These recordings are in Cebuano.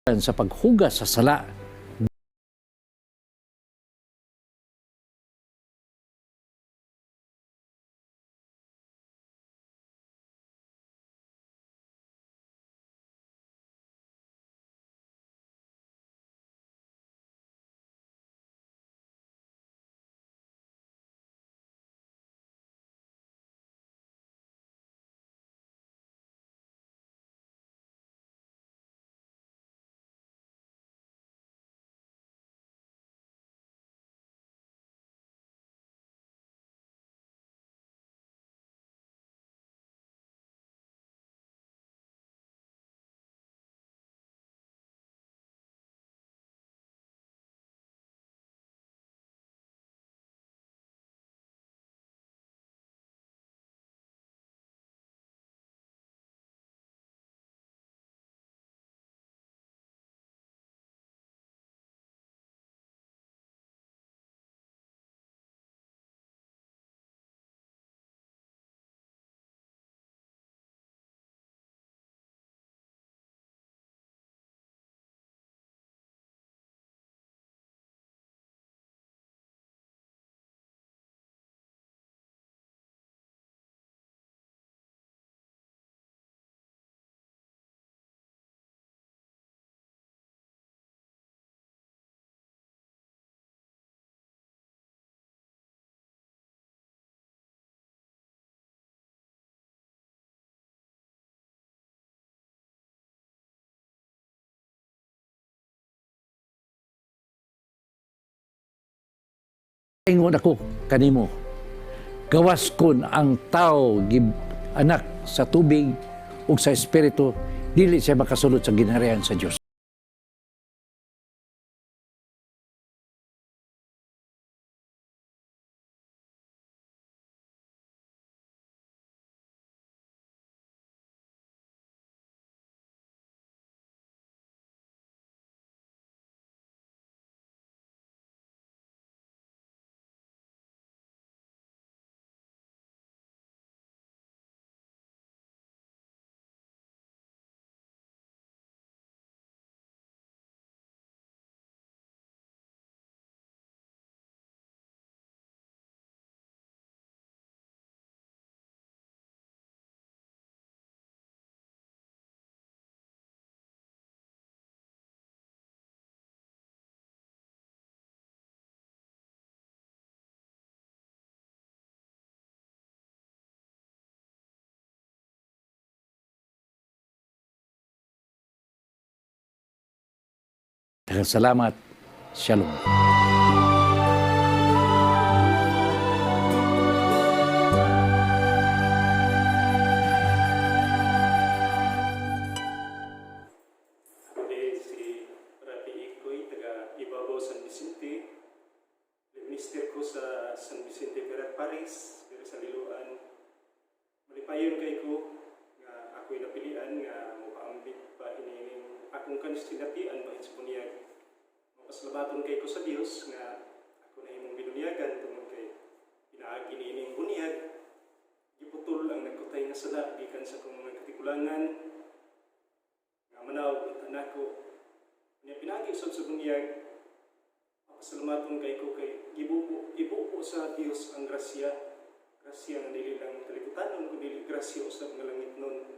Sa paghugas sa sala. Ingon ako kanimo, gawas kun ang tao anak sa tubig ug sa espiritu, dili siya makasulod sa ginharian sa Dios. Salamat. Shalom. Ako din si Rafi Ikoy, taga Ibabaw, San Vicente. Minister ko sa San Vicente Ferrer Paris, diri sa Liloan. Malipayon kay ko nga ako'y napilian nga mopaambit pa inining akong kanistinatian bahin sa bunyag. Mapaslabaton kay ko sa Dios nga ako na imong binunyagan tungod kay pinaagi niining bunyag. Giputol ang nagkutay nga sala gikan sa akong mga katigulangan nga manaw at anak ko niya pinagi usab sa bunyag. Pasalamaton kay ko kay gibubo ibubo sa Dios ang grasya, grasya nga dili lang talibutanon kundi grasya usab nga langit nun.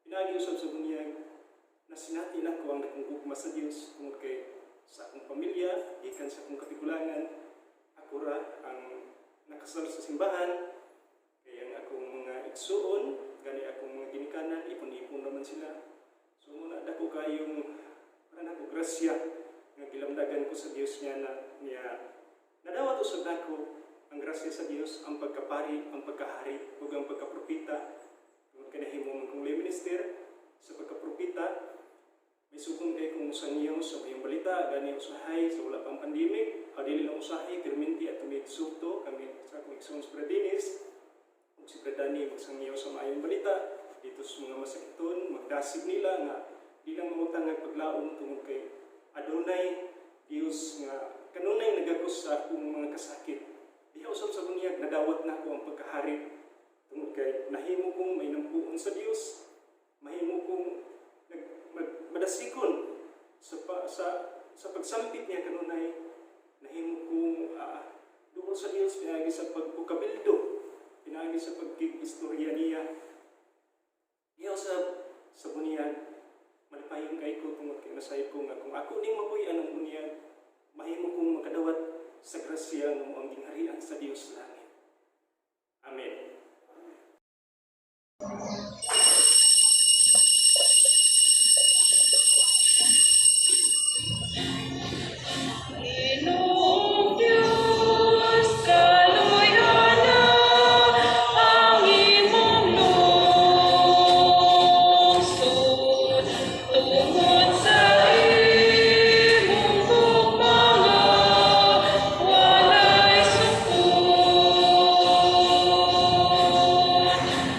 Pinagi usab sa bunyag nasinati nako ang dakong gugma sa Dios tungod kay sa akong pamilya gikan sa akong katigulangan ako ra ang nakasal sa simbahan, kay ang akong mga igsuon gani akong mga ginikanan ipon-ipon naman sila. So muna dako kayong para nako grasya nga gilamdagan ko sa Dios niya na niya nadawat usab nako ang grasya sa Dios, ang pagkapari, ang pagkahari ug ang pagkapropeta tungod kay nahimo man kong lay minister. Sa pagkapropeta may sukong kay kung sangyaw sa mayong balita gani usahay sa wala pang pandemic o dili lang usahay perminti at tumidsulto kami sa akong igsoon sa Brad Dennis ug si Brad Danny magsangyaw sa maayong balita dito sa mga masakiton, magdasig nila nga di lang mangutang nga paglaom tungod kay adunay Dios nga kanunay nagakos sa akong mga kasakit. Diha usab sa bunyag nadawat nako ang pagkahari tungod kay nahimo kong may nampuon sa Dios, mahimo kong nag, madasikon Sa pagsampit niya kanunay, nahimo kong duol sa Dios pinaagi sa pagpukabildo, pinaagi sa pagkig-istorya niya. Diha sa buniag, malipayon kay ko tungod kay nasayop ko nga kung ako ning mapuy-an ang buniag, mahimo kong makadawat sa grasya nga mao ang gingharian sa Dios sa langit. Amen. Ginoong Diyos, kaluyana ang imong lungsod, tungod sa imong gugma nga walay sukod.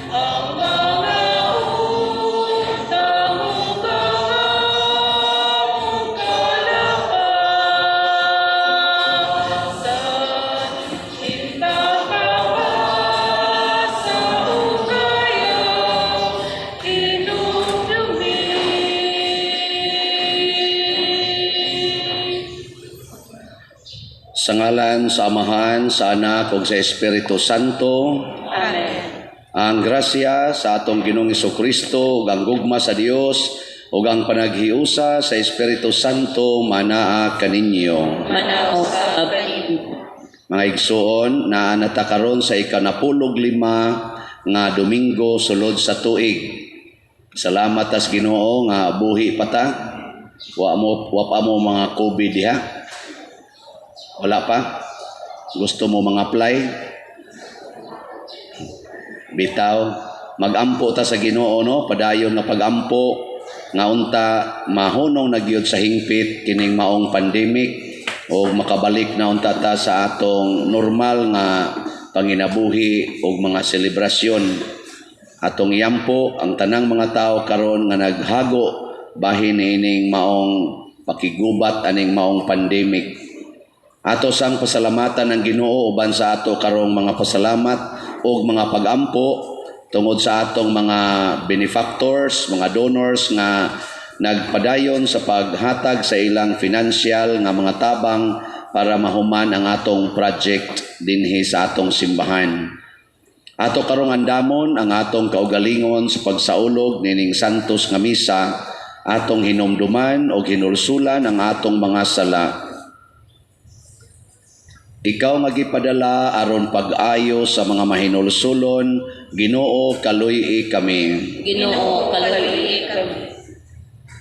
Ang mga undang ug ang among kalakasan, Hintang sa ugayong hinumdumi. Sa ngalan sa Amahan, sa Anak ug sa Espiritu Santo. Amen. Ang grasya sa atong Ginoong Kristo ug ang gugma sa Dios ug ang panaghiusa sa Espiritu Santo manaa kaninyo. Manaog. Mga igsuon, naa na ta karon sa 15 nga Domingo sulod sa tuig. Salamat tas Ginoo nga buhi pa ta. Wa pa mo mga COVID diha. Wala pa? Gusto mo mga apply? Bitaw, magampo ta sa Ginoo, no, padayon nga pagampo nga unta mahunong na gyud sa hingpit kining maong pandemic o makabalik na unta ta sa atong normal nga panginabuhi ug mga selebrasyon. Atong iampo ang tanang mga tao karon nga naghago bahin niining maong pakigubat aning maong pandemic. Ato sang pasalamatan ang Ginoo uban sa ato karong mga pasalamat ug mga pagampo tungod sa atong mga benefactors, mga donors nga nagpadayon sa paghatag sa ilang financial nga mga tabang para mahuman ang atong project dinhi sa atong simbahan. Ato karong andamon ang atong kaugalingon sa pagsaulog nining santos nga misa, atong hinumduman o hinulsulan ang atong mga sala. Ikaw nga gipadala aron pag-ayo sa mga mahinulsulon, Ginoo, kaluy-i kami. Ginoo, kaluy-i kami.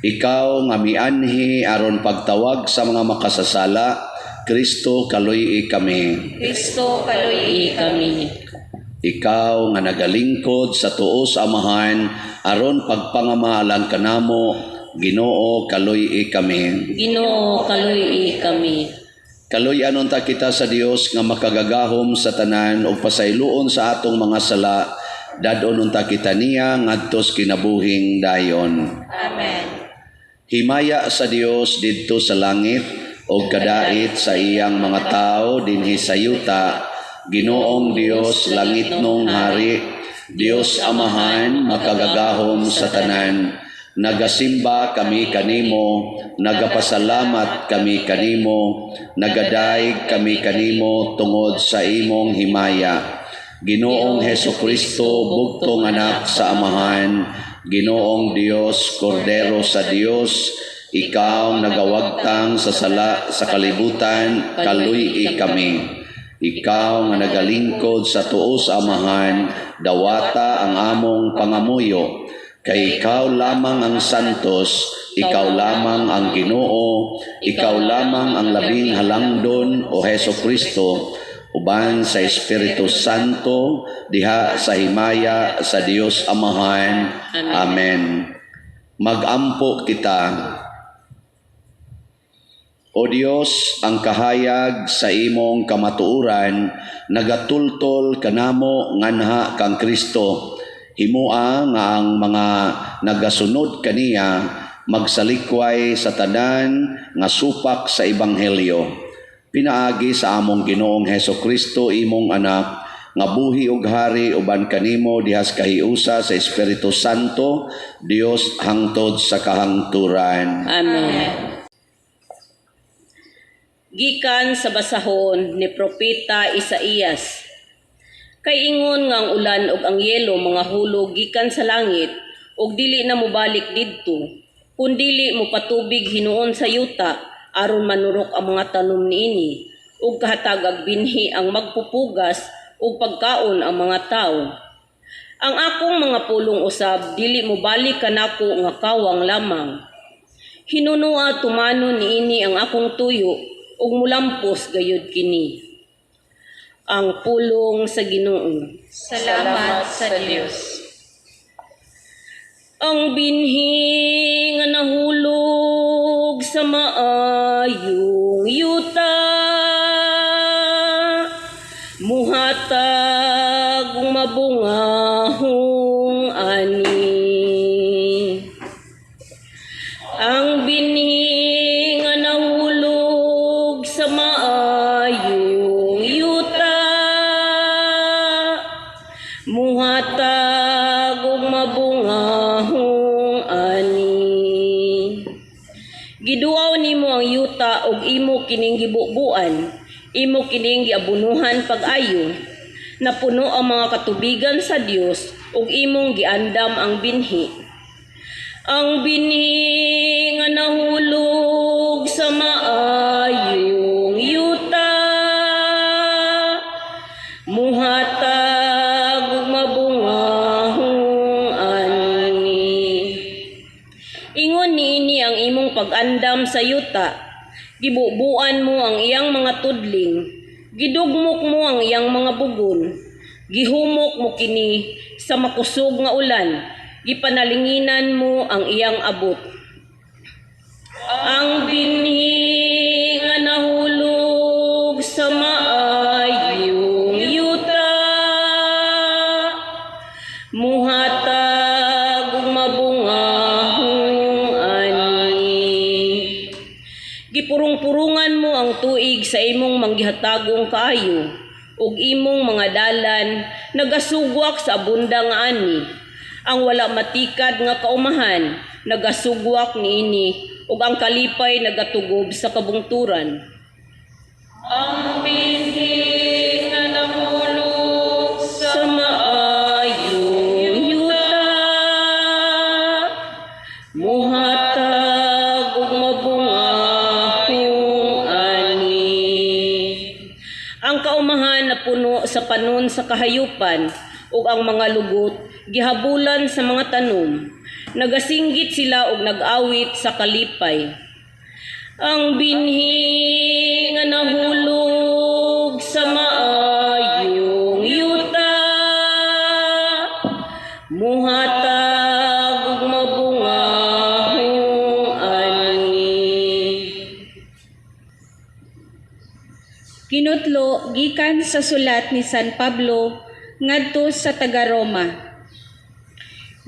Ikaw nga mianhi aron pagtawag sa mga makasasala, Kristo, kaluy-i kami. Kristo, kaluy-i kami. Ikaw nga nagalingkod sa tuo sa Amahan aron pagpangamahalan kanamo, Ginoo, kaluy-i kami. Ginoo, kaluy-i kami. Kaluy-an unta kita sa Dios nga makagagahom sa tanan ug pasayloon sa atong mga sala, dad-on unta kita niya ngadtos kinabuhing dayon. Amen. Himaya sa Dios didto sa langit ug kadait sa iyang mga tawo dinhi sa yuta. Ginoong Dios, langitnong hari, Dios Amahan, makagagahom sa tanan. Nagasimba kami kanimo, nagapasalamat kami kanimo, nagadayeg kami kanimo tungod sa imong himaya. Ginoong Heso Kristo, bugtong anak sa Amahan, Ginoong Dios, Kordero sa Dios, ikaw nagawagtang sa sala sa kalibutan, kaluy-i kami. Ikaw nga nagalingkod sa tuo sa Amahan, dawata ang among pangamuyo. Kay ikaw lamang ang santos, ikaw lamang ang Ginoo, ikaw lamang ang labing halangdon, o Heso Kristo, uban sa Espiritu Santo, diha sa himaya sa Dios Amahan. Amen. Magampo kita. O Dios, ang kahayag sa imong kamatuoran nagatultol kanamo nganha kang Kristo. Himua nga ang mga nagasunod kaniya magsalikway sa tanan nga supak sa ebanghelyo. Pinaagi sa among Ginoong Heso Kristo, imong anak, nga buhi ug hari uban kanimo dihas kahiusa sa Espiritu Santo, Dios hangtod sa kahangturan. Amen. Gikan sa basahon ni Propeta Isaías. Kay ingon nga ang ulan ug ang yelo mga hulog gikan sa langit ug dili na mobalik didto, kun dili mopatubig hinuon sa yuta aron manurok ang mga tanom niini ug kahatagag binhi ang magpupugas ug pagkaon ang mga tawo. Ang akong mga pulong usab dili mobalik kanako nga kawang lamang. Hinunua tumanon niini ang akong tuyo ug mulampos gayud kini. Ang pulong sa Ginoo. Salamat sa Dios. Ang binhi nga nahulog sa maayong yuta, muhatag ug mabungahong ani. Ang binhi nga nahulog sa maayong yuta, muhatag ug mabungahong ani. Giduaw nimo ang yuta ug imo kining gibubuan, imo kining giabunuhan pag-ayo. Napuno ang mga katubigan sa Dios ug imong giandam ang binhi. Ang binhi nga nahulog sa maayong yuta, muhatag ug mabungahong ani. Ingon niini ang imong pag-andam sa yuta. Gibubuan mo ang iyang mga tudling. Gidugmok mo ang iyang mga bugon. Gihumok mo kini sa makusog nga ulan. Gipanalinginan mo ang iyang abot. Ang binhi nga nahulog sa maayong yuta, muhatag ug mabungahong ani. Gipurong-purungan mo ang tuig sa imong manggihatagong kaayo ug imong mga dalan nagasugwak sa abunda nga ani. Ang wala matikad nga kaumahan nagasugwak niini ug ang kalipay nagatugob sa kabungturan. Ang binhi nga nahulog Sa maayong yuta, muhatag ug mabungahong ani. Ang kaumahan napuno sa panon sa kahayupan ug ang mga lugot gihabulan sa mga tanom. Nagasinggit sila ug nag-awit sa kalipay. Ang binhi nga nahulog sa maayong yuta, muhatag ug mabungahong ani. Kinutlo gikan sa sulat ni San Pablo ngadto sa taga-Roma.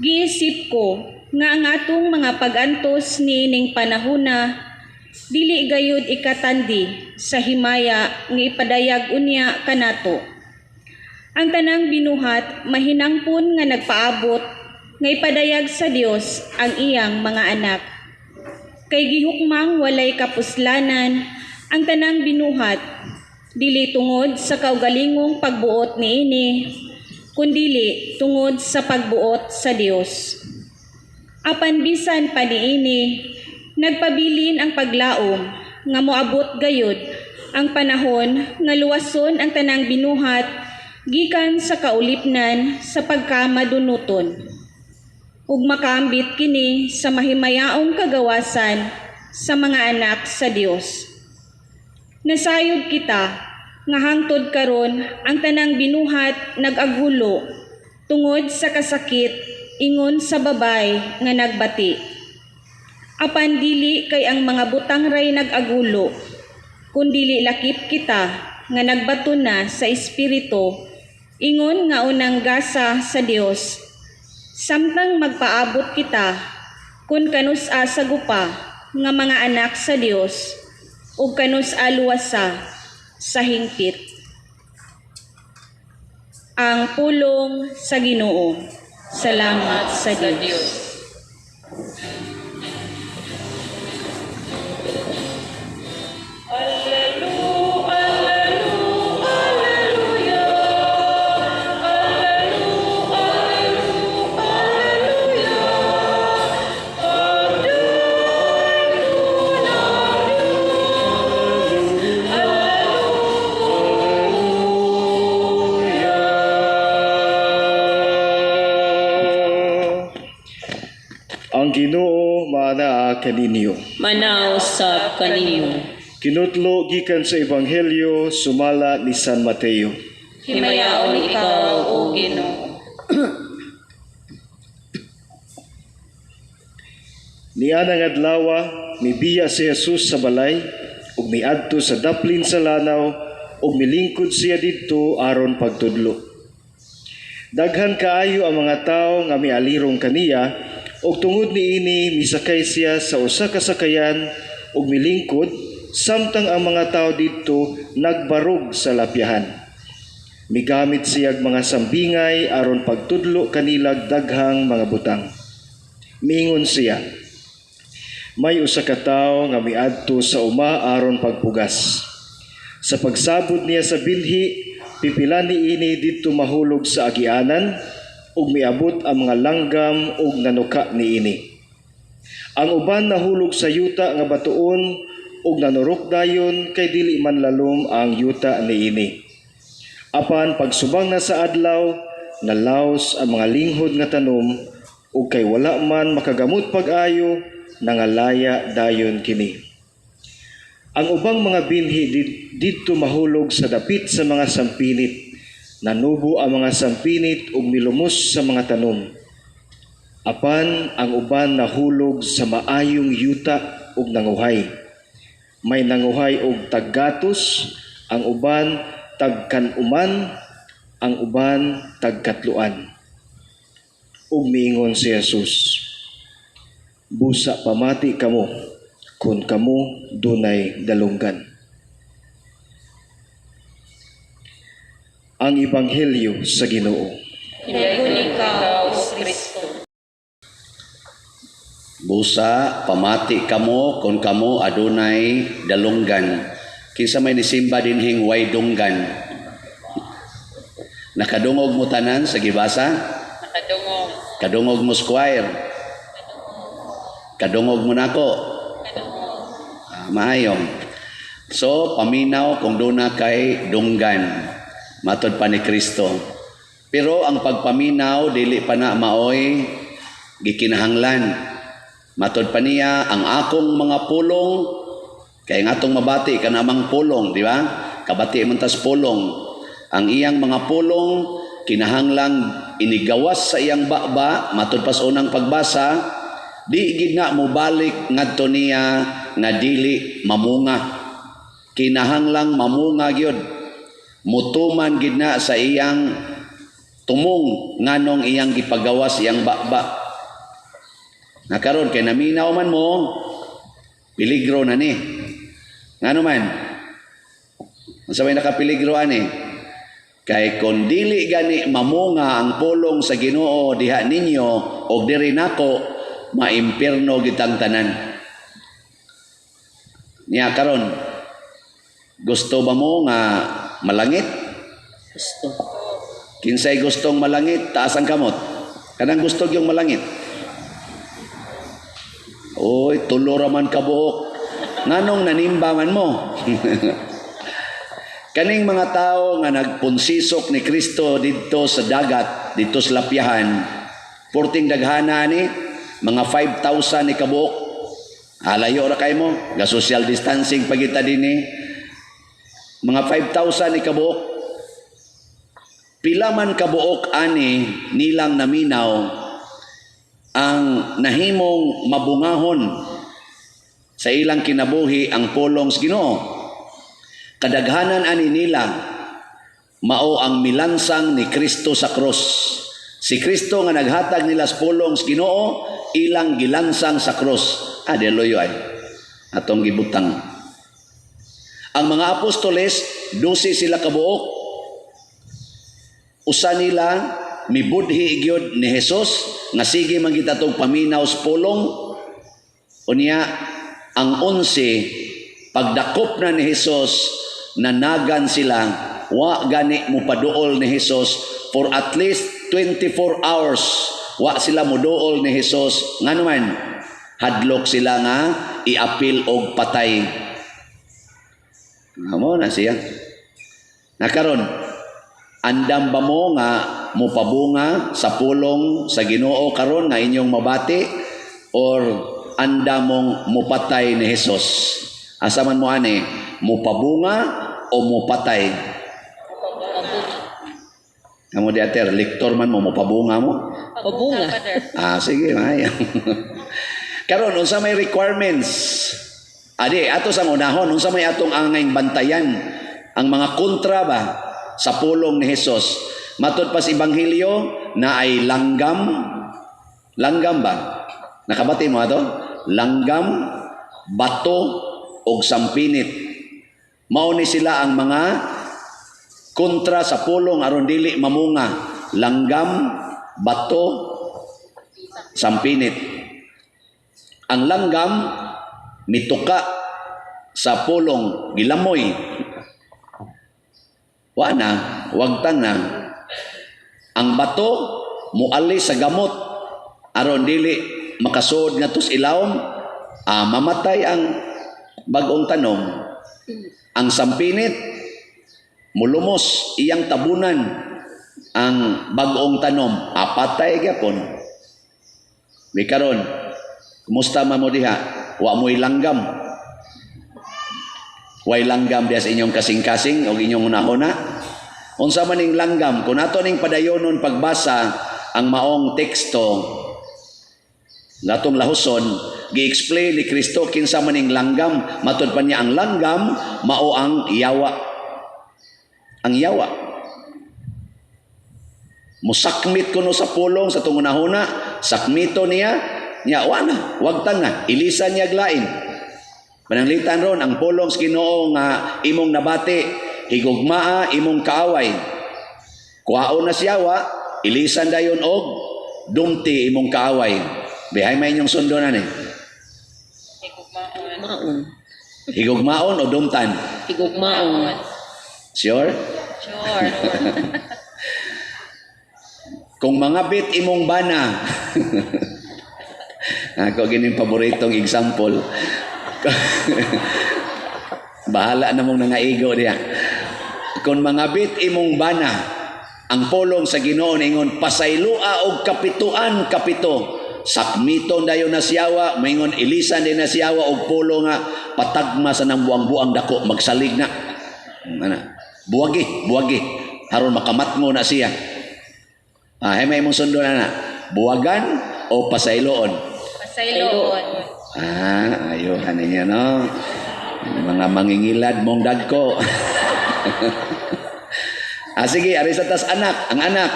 Giisip ko nga ang atong mga pag-antos niining panahona dili gayud ikatandi sa himaya nga ipadayag unya kanato. Ang tanang binuhat mahinangpon nga nagpaabot nga ipadayag sa Dios ang iyang mga anak. Kay gihukmang walay kapuslanan ang tanang binuhat, dili tungod sa kaugalingong pagbuot niini, kundili tungod sa pagbuot sa Dios. Apan bisan pa niini, nagpabilin ang paglaom nga moabot gayud ang panahon nga luwason ang tanang binuhat gikan sa kaulipnan sa pagkamadunuton ug makaambit kini sa mahimayaong kagawasan sa mga anak sa Dios. Nasayod kita nga hangtod karon ang tanang binuhat nag-aghulo tungod sa kasakit ingon sa babay nga nagbati. Apan dili kay ang mga butang ray nag-agulo, kundili lakip kita nga nagbaton na sa Espiritu ingon nga unang gasa sa Dios. Samtang magpaabot kita kun kanus-a sa gupa nga mga anak sa Dios ug kanus-a luwasa sa hingpit. Ang pulong sa Ginoo. Salamat sa Dios. Alleluia. Manaa kaninyo. Manaa usab kaninyo. Kinutlo gikan sa Ebanghelyo sumala ni San Mateo. Himayaon ikaw, O Ginoo. Niana nga adlaw, mibiya si Jesus sa balay ug miadto sa daplin sa lanaw ug milingkod siya didto aron pagtudlo. Daghan kaayo ang mga tawo nga mialirong kaniya ug tungod niini misakay siya sa usa ka sakayan ug milingkod samtang ang mga tawo didto nagbarog sa lapyahan. Migamit siyag mga sambingay aron pagtudlo kanilag daghang mga butang. Miingon siya, "May usa ka tawo nga miadto sa uma aron pagpugas. Sa pagsabod niya sa bilhi, pipila niini didto mahulog sa agianan ug miabot ang mga langgam ug nanuka niini. Ang uban nahulog sa yuta nga batuon ug nanurok dayon kay dili man lalom ang yuta niini. Apan pagsubang na sa adlaw, nalaos ang mga linghod nga tanom ug kay wala man makagamot pag-ayo, nangalaya dayon kini. Ang ubang mga binhi didto mahulog sa dapit sa mga sampinit. Nanubo ang mga sampinit ug milumos sa mga tanom. Apan ang uban nahulog sa maayong yuta ug nanguhay. May nanguhay og taggatos, ang uban tagkanuman, ang uban tagkatluan." Ug miingon si Jesus, "Busa pamati kamo kon kamo dunay dalunggan." Ang Ebanghelyo sa Ginoo. Himayaon ikaw, O Kristo. Busa, pamati kamo kung kamo adunay dalunggan. Kinsa may nisimba dinhing way dunggan? Nakadungog mo tanan sa gibasa? Nakadungog. Kadungog mo squire? Kadungog mo nako? Maayong. So, paminaw kung duna kay dunggan. Matod pa ni Kristo. Pero ang pagpaminaw, dili pa na maoy gikinahanglan. Matod pa niya, ang akong mga pulong, kay nga atong mabati kanamang pulong, di ba? Kabati man tas pulong. Ang iyang mga pulong, kinahanglang inigawas sa iyang baba, matod pa sa unang pagbasa, di gid na mobalik ngadto niya nga dili mamunga. Kinahanglang mamunga gyud. Mutuman gid na sa iyang tumong nganong iyang gipagawas iyang baba. Nakaron kay naminaw man mo, peligro na ni. Ngano man? Unsa may nakapeligro ani? Kay kon dili gani mamunga ang pulong sa Ginoo diha ninyo og diri nako, maimpierno gitang tanan. Niya karon, gusto ba mo nga malangit? Gusto. Kinsay gustong malangit, taas ang kamot. Kanang gusto gyung malangit. Oy, tulo ra man kabuok. Nganong nanimba man mo? Kaning mga tao nga nagpunsisok ni Kristo didto sa dagat, didto sa lapyahan, porting daghana ni, mga 5,000 ni kabuok. Halayo ra kay mo, ga social distancing pagita dinhi. Mga 5,000 ni kabuok. Pila man kabuok ani nilang naminaw ang nahimong mabungahon sa ilang kinabuhi ang pulong sa Ginoo. Kadaghanan ani nila mao ang milansang ni Kristo sa krus. Si Kristo nga naghatag nila sa pulong sa Ginoo, ilang gilansang sa krus. Deloyo ay atong gibutang. Ang mga apostoles, 12 sila kabuok. Usa nila mibudhi gyud ni Jesus nga sige man kita tong paminaw sa pulong. Unya ang 11 pagdakop na ni Jesus, nanagan sila, wa gani mopaduol ni Jesus for at least 24 hours. Wa sila moduol ni Jesus. Ngano man, hadlok sila nga iapil og patay. Amo na siya. Nakaron, andam ba mo nga mopabunga sa pulong sa Ginoo karon nga inyong mabati, or andamong mupatay ni Hesus. Asa man mo ani, mupabunga o mupatay? Kamo di ater, lektor man mo, mupabunga mo? Pabunga. Father. Ah, sige, maayo. Karon unsa may requirements? Adi, ato sa unahon, unsa may atong angayng bantayan ang mga kontra ba sa pulong ni Hesus? Matud pa sa Ebanghelyo na ay langgam. Langgam ba? Nakabati mo ato? Langgam, bato og sampinit. Mao ni sila ang mga kontra sa pulong aron dili mamunga. Langgam, bato, sampinit. Ang langgam mituka sa pulong, gilamoy. Wa na, wagtang na. Ang bato muali sa gamot aron dili makasuod ngadto sa ilawom, mamatay ang bag-ong tanom. Ang sampinit mulumos iyang tabunan ang bag-ong tanom, apatay gyapon. Bi karon, kumusta man mo diha? Wa mo'y langgam. Way langgam diha sa inyong kasing-kasing o inyong hunahuna. Unsa man ning langgam, kung ato ning padayonon pagbasa ang maong teksto, latong lahuson, gi-explain ni Kristo kinsa man ning langgam. Matud pa niya ang langgam mao ang yawa. Ang yawa. Musakmit kuno sa pulong sa tungunahuna, sakmito niya, niya wa na, wagtang na, ilisan niya glain. Pananglitan ron ang pulong sa Ginoo nga imong nabati, higugmaa imong kaaway. Kuhaon na siyawa, ilisan dayon og dumti imong kaaway. Bihay may inyong sundo na ni. Higugmaon. Maon. Higugmaon o dumtan? Higugmaon. Sure? Sure. Kung mga bit imong bana. Ako gining paboritong example. Bahala na mong nangaigo diya. Kung mga bit imong bana, ang polong sa Ginoo ingon pasaylua og kapituan kapito. Sakmiton dayon na siyawa, maingon ilisan din na siyawa og polo nga patagma sa nang buang-buang dako magsalig na. Ana. Buwagi, buwagi. Aron makamatngo na siya. Ah, hay may imong sundo na na. Buwagan o pasayloon? Pasayloon. Ah, ayo niya no. Mga mangingilad mong dagko. Ah, sige, ari sa tas anak, ang anak.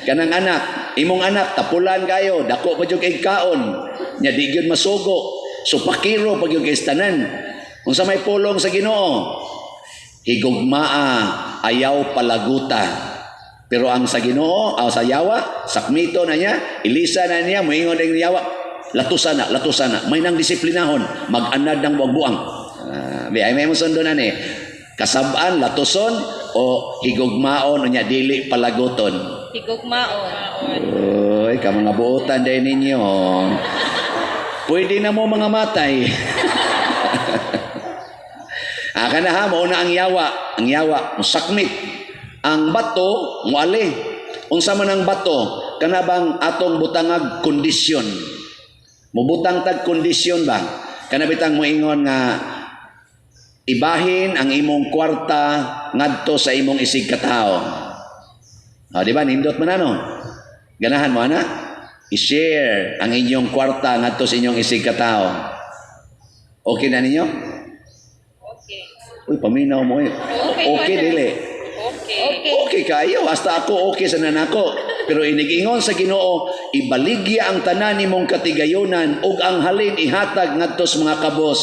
Kanang anak, imong anak tapulan kayo, dako pa jud kay kaon. Nya di gyud masugo. So pakiro pag gyud kay tanan. Unsa may pulong sa Ginoo? Higugmaa, ayaw palaguta. Pero ang sa Ginoo, aw sa yawa, sakmito na niya, ilisa na niya, moingon ang yawa, latusan na, latusan na. May nang disiplinahon, mag-anad ng buang-buang. Ay may mo sundo na ni. Kasabaan, latuson, o higugmaon, o niya dili palaguton. Higugmaon. Uy, ka mga buotan din ninyo. Pwede na mo mga matay. Aka na ha, mauna ang yawa. Ang yawa, musakmit. Ang bato, muali. Unsa man ang bato, kana bang atong butangag kondisyon? Mubutang tag kondisyon ba? Kana bitang moingon nga ibahin ang imong kwarta ngadto sa imong isig katao. O, di ba? Nindot man ano? Ganahan mo ana? I-share ang inyong kwarta ngadto sa inyong isig katao. Okay na ninyo? Okay. Uy, paminaw mo eh. Okay, Okay, Father. dili. Okay. Okay kayo, hasta ako okay sa nanako. Pero inigingon sa Ginoo, ibaligya ang tanan nimong katigayonan ug ang halin ihatag ngadto sa mga kabos.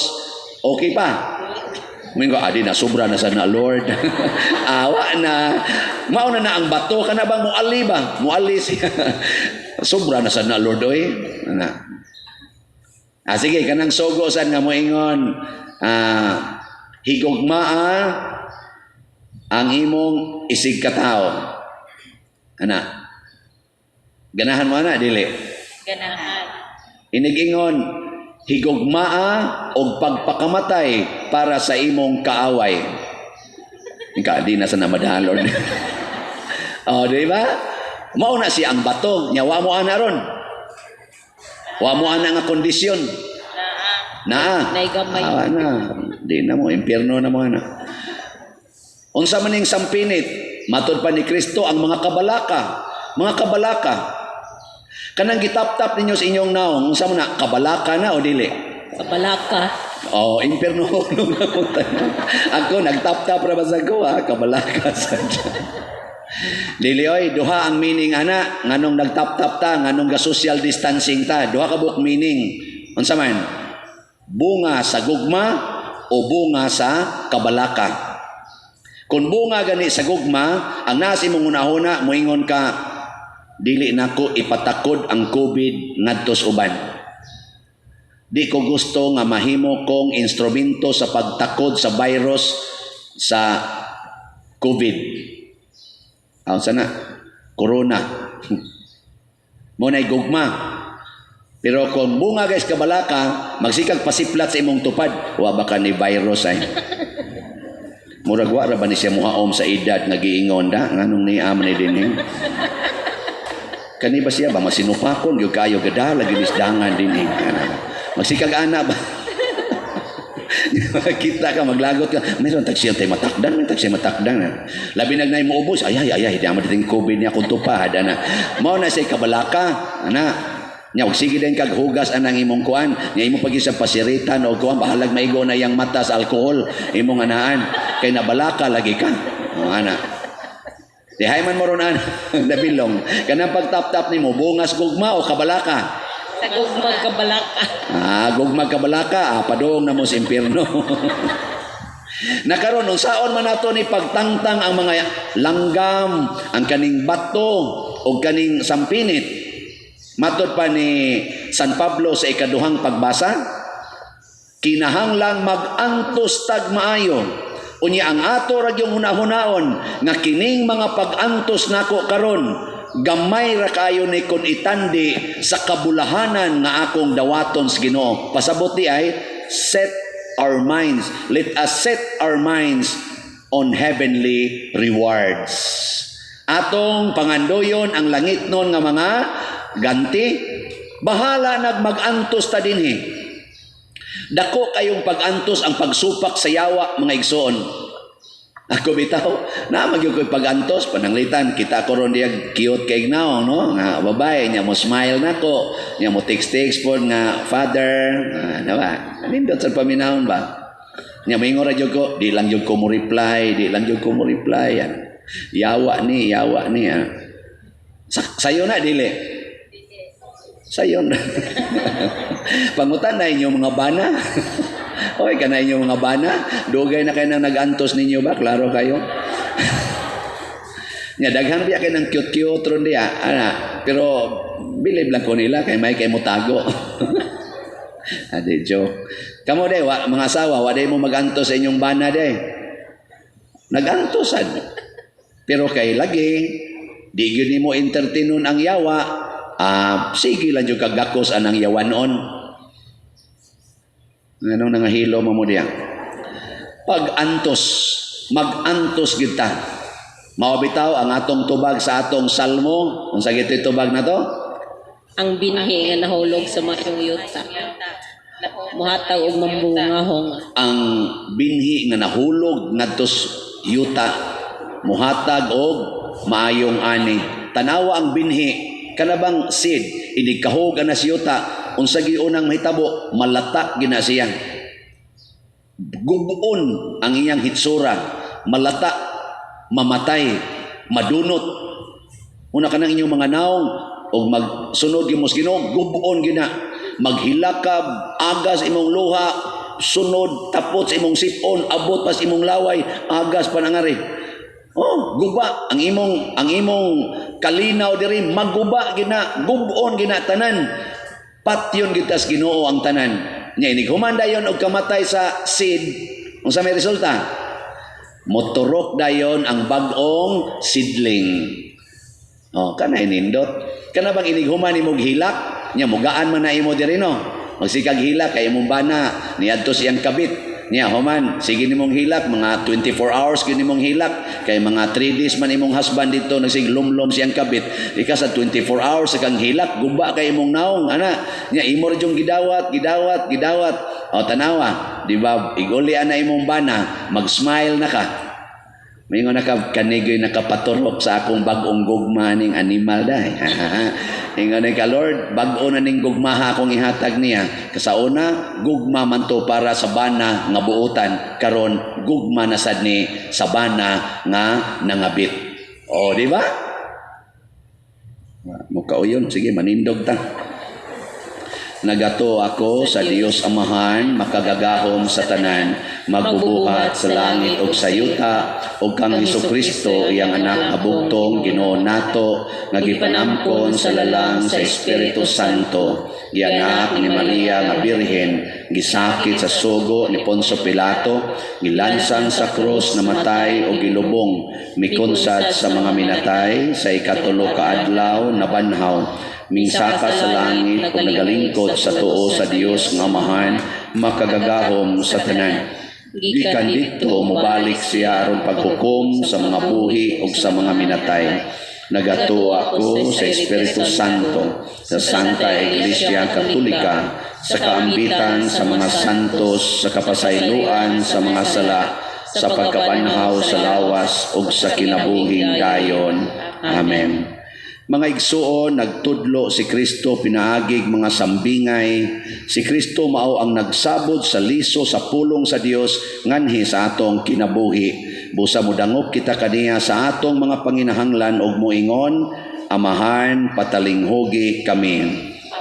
Okay pa? Mingo, adi na sobra na sana Lord. Awa na. Mauna na ang bato kana bang muali ba? Muali siya. Sobra na sana Lord oy. Ana. Ah, sige, kanang sogo san nga moingon, higugmaa ang imong isig katao. Ana. Ganahan mo ana dili. Ganahan. Inigingon higugmaa og pagpakamatay para sa imong kaaway. Ika di na sa namadahan Lord. Oh, di ba? Mao na siya ang bato, nya wa mo ana ron. Wa mo ana nga kondisyon. Naa. Naay gamay. Ah, na. Di na mo impyerno na mo ana. Unsa man ning sampinit, matod pa ni Kristo ang mga kabalaka, mga kabalaka. Kanang gitap-tap ninyo sa inyong naong, unsa man na, kabalaka na o dili? Kabalaka. Oh, impyerno nung napunta. Ako nagtap-tap ra ba sa ko ha, kabalaka sa. Dili oy, duha ang meaning ana, nganong nagtap-tap ta, nganong ga social distancing ta, duha ka buok meaning. Unsa man? Bunga sa gugma o bunga sa kabalaka. Kung bunga gani sa gugma, ang nasa imong hunahuna, moingon ka, dili nako ipatakod ang COVID ngadto sa uban. Di ko gusto nga mahimo kong instrumento sa pagtakod sa virus sa COVID. Aw sana corona. Mo na'y gugma. Pero kung bunga guys kabalaka, magsikag pasiplat sa imong tupad, wa ba ka ni virus ay. Murag wa ra ba ni siya muhaom sa edad nga giingon da nganong ni aman ni dinhi. Kani ba siya ba masinupakon gyud kayo gadala gyud isdangan dinhi. Magsikag ana ba? Kita ka maglagot ka. Meron tag siya tay matakdan, meron tag siya matakdan. Labi nagnay mo ubos, ay ay ay, di amo diting COVID niya kung tupad ana. Mao na siya kabalaka, ana. Nya og sige din kag hugas anang imong kuan, nya imo pag isang pasiritan o kuan bahalag maigo na yang mata sa alkohol imong anaan kay nabalaka lagi ka. O ana. Dihay man mo ron ana, nabilong. Kanang pagtap-tap nimo bungas gugma o kabalaka? Sa gugma kabalaka. Ah, gugma kabalaka, ah, padung na mo sa impierno. Nakaron unsaon man nato ni pagtangtang ang mga langgam, ang kaning bato o kaning sampinit. Matod pa ni San Pablo sa ikaduhang pagbasa, kinahanglang mag-antos tag maayo. Unya ang ato ra gyung hunahunaon nga kining mga pag-antos nako karon gamay ra kayo ni kun itandi sa kabulahanan nga akong dawaton sa Ginoo. Pasabot di ay set our minds. Let us set our minds on heavenly rewards. Atong pangandoyon ang langit nun nga mga ganti. Bahala nag mag-antos ta dinhi. Dako kayong pag-antos ang pagsupak sa yawa, mga igsoon. Ako bitaw, na magyud ko'y pag-antos, pananglitan, kita ko ron diya cute kay now, no? Nga babae, nya mo smile nako, nya mo text-text po nga father, ah, na ba? Nindot sa paminahon ba? Nya moingon ra jud ko, di lang jud ko mo reply, di lang jud ko mo reply. Yan. Yawa ni, yawa ni. Ah. Sayo na, dili. Sayo na. Pangutan na inyong mga bana. Okay ka na inyong mga bana. Dugay na kayo nang nag-antos ninyo ba? Klaro kayo. Nya daghan biya kay ng cute-cute ron diya. Ana, pero bilib lang ko nila kay may kay mo tago. Ade joke. Kamo day wa mga asawa, wa day mo mag-antos sa inyong bana day. Nag-antosan. Pero kay lagi di gyud nimo entertainon ang yawa, ah, sige lang jud kagakos anang yawanon. Nganong nangahilo mo mo diya? Pag-antos, mag-antos gyud ta. Mao bitaw ang atong tubag sa atong salmo, unsa gito'y tubag na to? Ang binhi nga nahulog sa maayong yuta. Muhatag og mambungahong. Ang binhi nga nahulog ngadto sa yuta muhatag og maayong ani. Tanawa ang binhi, kanabang seed inig kahog ana sa yuta, unsa gyud unang mahitabo, malata gina siya. Gubuon ang iyang hitsura, malata, mamatay, madunot. Una kanang inyong mga naong og magsunod gyud mo sa Ginoo, gubuon gina. Maghilakab, agas imong luha, sunod tapot sa imong sipon, abot pa sa imong laway, agas pa nangari. Oh, guba ang imong kalinaw diri, maguba gina, gubuon gina tanan. Patyon kita sa Ginoo ang tanan. Nya inig human dayon og kamatay sa seed, unsa may resulta? Moturok dayon ang bag-ong seedling. Oh, kanay nindot. Kana bang inig human imong hilak, nya mugaan man na imo diri no. Magsikag hilak kay imong bana niadto siyang kabit. Niya, human, sige nimong hilak, mga 24 hours gyud nimong hilak, kay mga 3 days man imong husband dito, nagsig lumlom siyang kabit, ika sa 24 hours sa kang hilak, guba kay imong naong, ana. Niya, imo ra yung gidawat, gidawat, gidawat. O, tanawa, di ba, iguli ana imong bana, mag-smile na ka. Mingon na ka, kanigoy nakapaturok sa akong bag-ong gugma ning animal dahi. Ingon ka, Lord, bag-o na ning gugmaha akong ihatag niya. Kasauna, gugma man to para sa bana nga buotan. Karon gugma na sad ni sa bana nga nangabit. O, di ba? Mukauyon, sige, manindog ta. Nagato ako sa Dios Amahan, makagagahom sa tanan, magbubuhat sa langit ug sa yuta, ug kang Hesukristo iyang anak nga bugtong Ginoo nato, nga gipanamkon sa lalang sa Espiritu Santo, gianak ni Maria nga Birhen, gisakit sa sugo ni Poncio Pilato, gilansang sa krus, namatay ug gilubong, mikonsad sa mga minatay, sa ikatulo ka adlaw nabanhaw, mingsaka sa langit ug nagalingkod sa tuo sa Dios nga Amahan, makagagahom sa tanan. Gikan didto mobalik siya aron paghukom sa mga buhi ug sa mga minatay. Nagatuo ako sa Espiritu Santo, sa Santa Iglesia Katolika, sa kaambitan sa mga santos, sa kapasayloan sa mga sala, sa pagkabanhaw sa lawas ug sa kinabuhing dayon. Amen. Mga igsuon, nagtudlo si Kristo pinaagig mga sambingay. Si Kristo mao ang nagsabod sa liso sa pulong sa Dios nganhi sa atong kinabuhi. Busa modangop kita kaniya sa atong mga panginahanglan og moingon, Amahan, patalinghugi kami.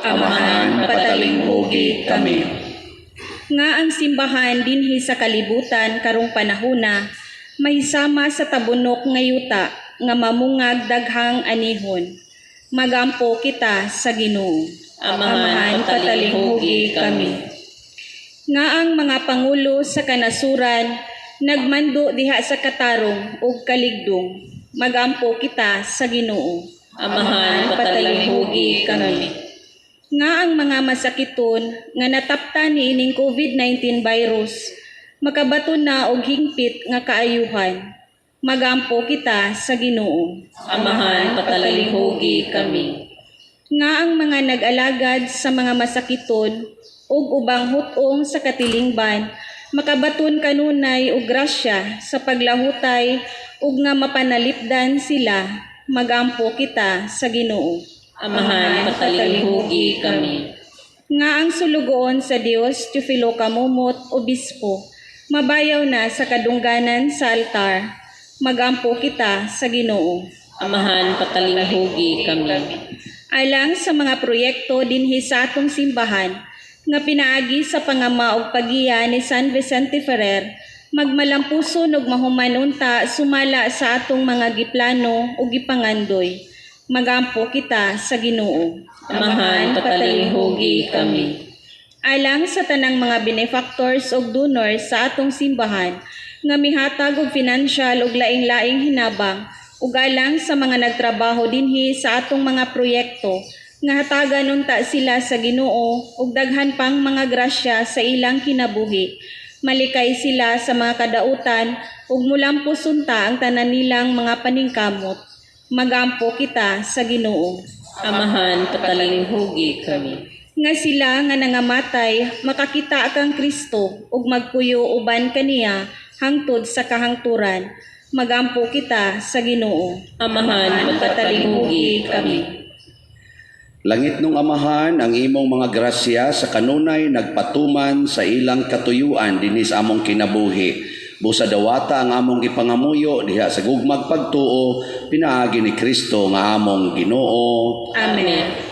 Amahan, patalinghugi kami. Nga ang simbahan dinhi sa kalibutan karong panahona mahisama sa tabunok nga yuta nga mamungag daghang anihon. Magampo kita sa Ginoo. Amahan, patalinghugi kami. Nga ang mga pangulo sa kanasuran nagmando diha sa katarong ug kaligdong. Magampo kita sa Ginoo. Amahan, patalinghugi kami. Nga ang mga masakiton nga nataptan niining COVID-19 virus makabaton na og hingpit nga kaayuhan. Magampo kita sa Ginoo. Amahan, patalinghugi kami. Nga ang mga nag-alagad sa mga masakiton ug ubang hutong sa katilingban makabaton kanunay og grasya sa paglahutay ug nga mapanalipdan sila. Magampo kita sa Ginoo. Amahan, patalinghugi kami. Nga ang sulugoon sa Dios, Teofilo Camomot, Obispo, mabayaw na sa kadungganan sa altar. Magampo kita sa Ginoo. Amahan, patalinghugi kami. Alang sa mga proyekto dinhi sa atong simbahan nga pinaagi sa pangama og pagiya ni San Vicente Ferrer, magmalampuson og mahuman unta sumala sa atong mga giplano ug gipangandoy. Magampo kita sa Ginoo. Amahan, patalinghugi kami. Alang sa tanang mga benefactors ug donors sa atong simbahan nga mihatag og financial ug laing-laing hinabang, ug alang sa mga nagtrabaho dinhi sa atong mga proyekto nga hatagan unta sila sa Ginoo ug daghan pang mga grasya sa ilang kinabuhi. Malikay sila sa mga kadautan ug mulampos unta ang tanan nilang mga paningkamot. Magampo kita sa Ginoo. Amahan, patalinghugi kami. Nga sila nga nangamatay makakita kang Kristo ug magpuyo uban kaniya hangtod sa kahangturan. Magampo kita sa Ginoo. Amahan, patalinghugi kami. Langit nung Amahan, ang imong mga grasya sa kanunay nagpatuman sa ilang katuyuan dinhi sa among kinabuhi. Busa dawata ang among gipangamuyo diha sa gugmag pagtuo pinaagi ni Kristo nga among Ginoo. Amen.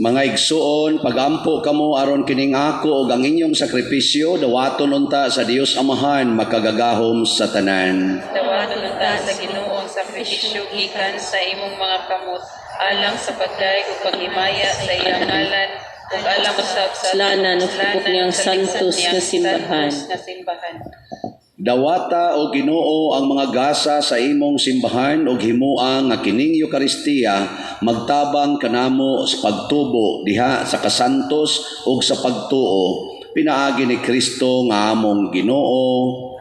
Mga igsuon, pagampo kamo aron kining ako ug ang inyong sakripisyo dawaton unta sa Dios Amahan makagagahom sa tanan. Dawaton unta sa Ginoo ang sakripisyo gikan sa imong mga kamot alang sa pagdayeg ug paghimaya sa iyang ngalan ug alang usab sa Kasalanan ug tibuok niyang sa bisan santos niyang nga simbahan. santos nga simbahan. Dawata o Ginoo ang mga gasa sa imong simbahan ug himoa nga kining Eukaristiya magtabang kanamo sa pagtubo diha sa kasantos ug sa pagtuo pinaagi ni Kristo nga among Ginoo.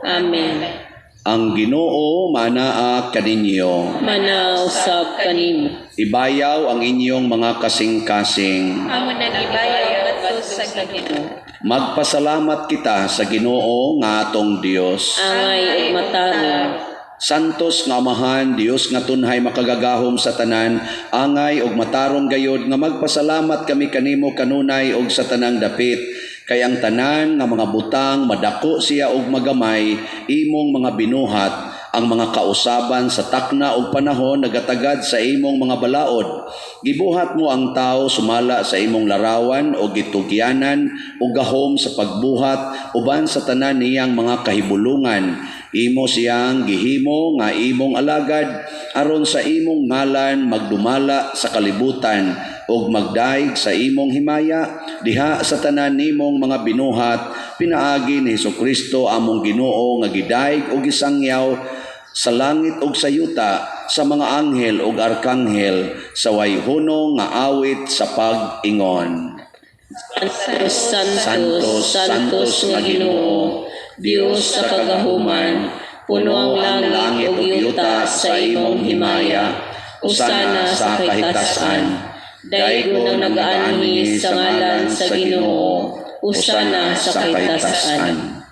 Amen. Ang Ginoo manaa kaninyo. Manaw usab kanimo. Ibayaw ang inyong mga kasing-kasing. Amo nang ibayaw ngadto sa Ginoo. Magpasalamat kita sa Ginoo nga atong Dios. Angay ug matarong. Santos nga Amahan, Dios nga tunhay makagagahom sa tanan, angay ug matarong gayod nga magpasalamat kami kanimo kanunay ug sa tanang dapit. Kay ang tanan nga mga butang madako siya og magamay, imong mga binuhat, ang mga kausaban sa takna ug panahon nagatagad sa imong mga balaod. Gibuhat mo ang tao sumala sa imong larawan o gitugyanan o gahom sa pagbuhat uban sa tanan niyang mga kahibulungan. Imo siyang gihimo nga imong alagad aron sa imong ngalan magdumala sa kalibutan ug magdaig sa imong himaya diha sa tanan nimong mga binuhat pinaagi ni Hesukristo among Ginoo nga gidaig ug gisangyaw sa langit ug sa yuta sa mga anghel ug arkanghel sa way hunong nga awit sa pag-ingon. Santos, Santos, Santos nga Ginoo, Dios sa kagahuman, puno ang langit ug yuta sa imong himaya. Usana sa kahitasan. Daygon ang nagaanhi sa ngalan sa Ginoo. Usana sa kahitasan.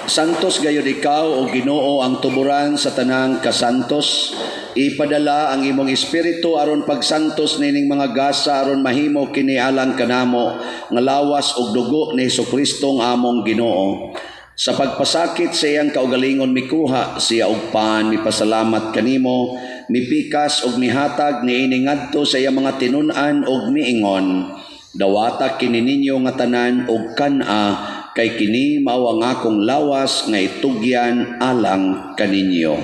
Santos gayud ikaw o Ginoo ang tuburan sa tanang kasantos. Ipadala ang imong espiritu aron pagsantos nining mga gasa aron mahimo kini alang kanamo nga lawas ug dugo ni Hesukristo nga among Ginoo. Sa pagpasakit sa iyang kaugalingon mikuha siya og pan, mipasalamat kanimo, mipikas ug mihatag niini ngadto sa iyang mga tinun-an ug miingon. Dawata kini ninyo nga tanan og kan-a kay kini mao ang akong lawas nga itugyan alang kaninyo.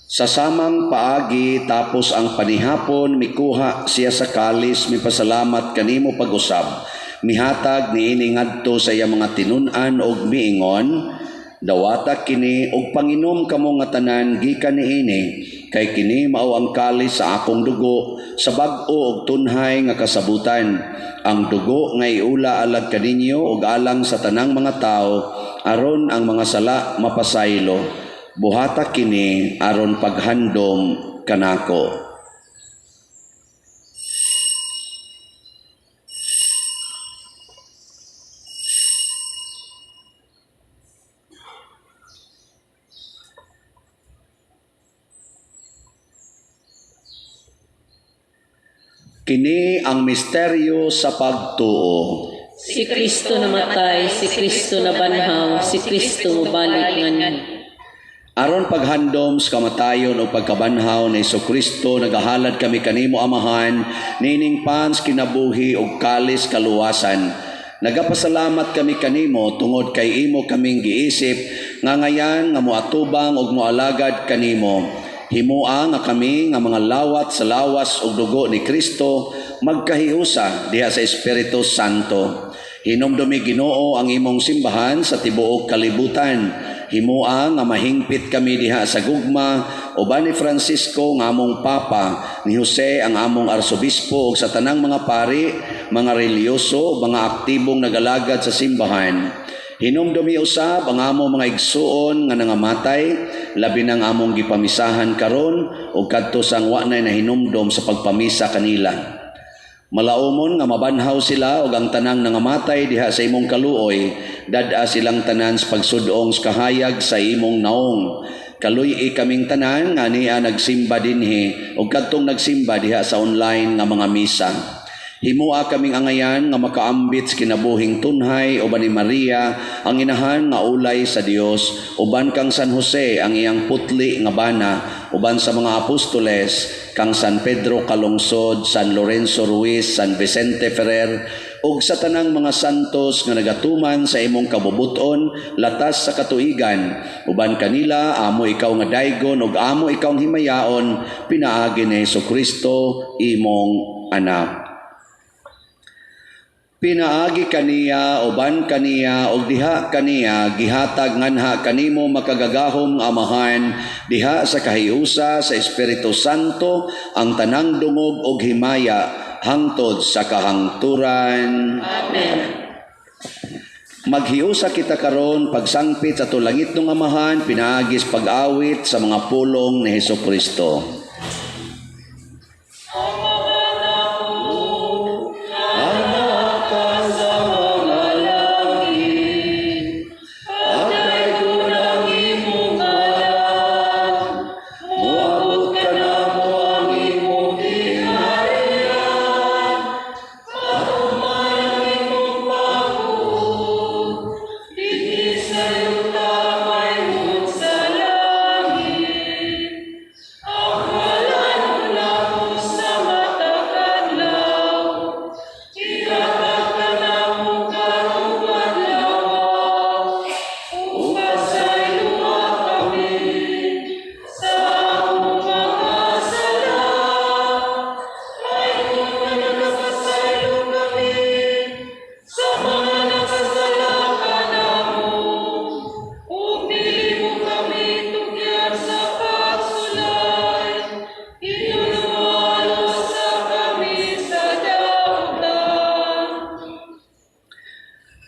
Sa samang paagi tapos ang panihapon mikuha siya sa kalis mipasalamat kanimo pag-usab mihatag niini ngadto sa iyang mga tinun-an og miingon, dawata kini og panginom kamo nga tanan gikan niini kay kini mao ang kalis sa akong dugo sa bag-o og tunhay nga kasabutan, ang dugo nga iula alag kaninyo ug alang sa tanang mga tawo aron ang mga sala mapasaylo. Buhata kini aron paghandom kanako. Kini ang misteryo sa pagtuo. Si Kristo namatay, si Kristo nabanhaw, si Kristo mobalik nganhi. Aron paghandom sa kamatayon o pagkabanhaw ni Hesukristo, nagahalad kami kanimo Amahan, nining pans kinabuhi ug kalis kaluwasan. Nagapasalamat kami kanimo tungod kay imo kaming giisip nga ngayan nga moatubang ug moalagad kanimo. Himoa nga kami nga mga lawat sa lawas ug dugo ni Kristo magkahiusa diha sa Espiritu Santo. Hinumdumi Ginoo ang imong simbahan sa tibuok kalibutan. Himoa nga mahingpit kami diha sa gugma uban ni Francisco nga among Papa, ni Jose ang among Arsobispo ug sa tanang mga pari, mga relihiyoso, mga aktibong nagalagad sa simbahan. Hinumdumi usab ang among mga igsuon nga nangamatay, labi nang among gipamisahan karon ug kadto sang wa nay nahinumdom sa pagpamisa kanila. Malaumon nga mabanhaw sila ug ang tanang nangamatay diha sa imong kaluoy, dad-a silang tanan sa pagsud-ong sa kahayag sa imong naong. Kaluy-i kaming tanan nga ania nagsimba dinhi ug kadtong nagsimba diha sa online nga mga misa. Himua kaming angayan nga makaambit sa kinabuhing tunhay uban ni Maria ang inahan nga ulay sa Dios, uban kang San Jose ang iyang putli nga bana, uban sa mga apostoles kang San Pedro Calungsod, San Lorenzo Ruiz, San Vicente Ferrer ug sa tanang mga santos nga nagatuman sa imong kabubut-on latas sa katuigan. Uban kanila amo ikaw nga daygon ug amo ikaw ang himayaon pinaagi ni Hesukristo imong anak. Pinaagi kaniya, uban kaniya, ug diha kaniya, gihatag nganha kanimo makagagahom nga Amahan, diha sa kahiusa sa Espiritu Santo, ang tanang dungog ug himaya, hangtod sa kahangturan. Amen. Maghiusa kita karon pagsangpit sa atong langitnong Amahan, pinaagis pag-awit sa mga pulong ni Hesukristo.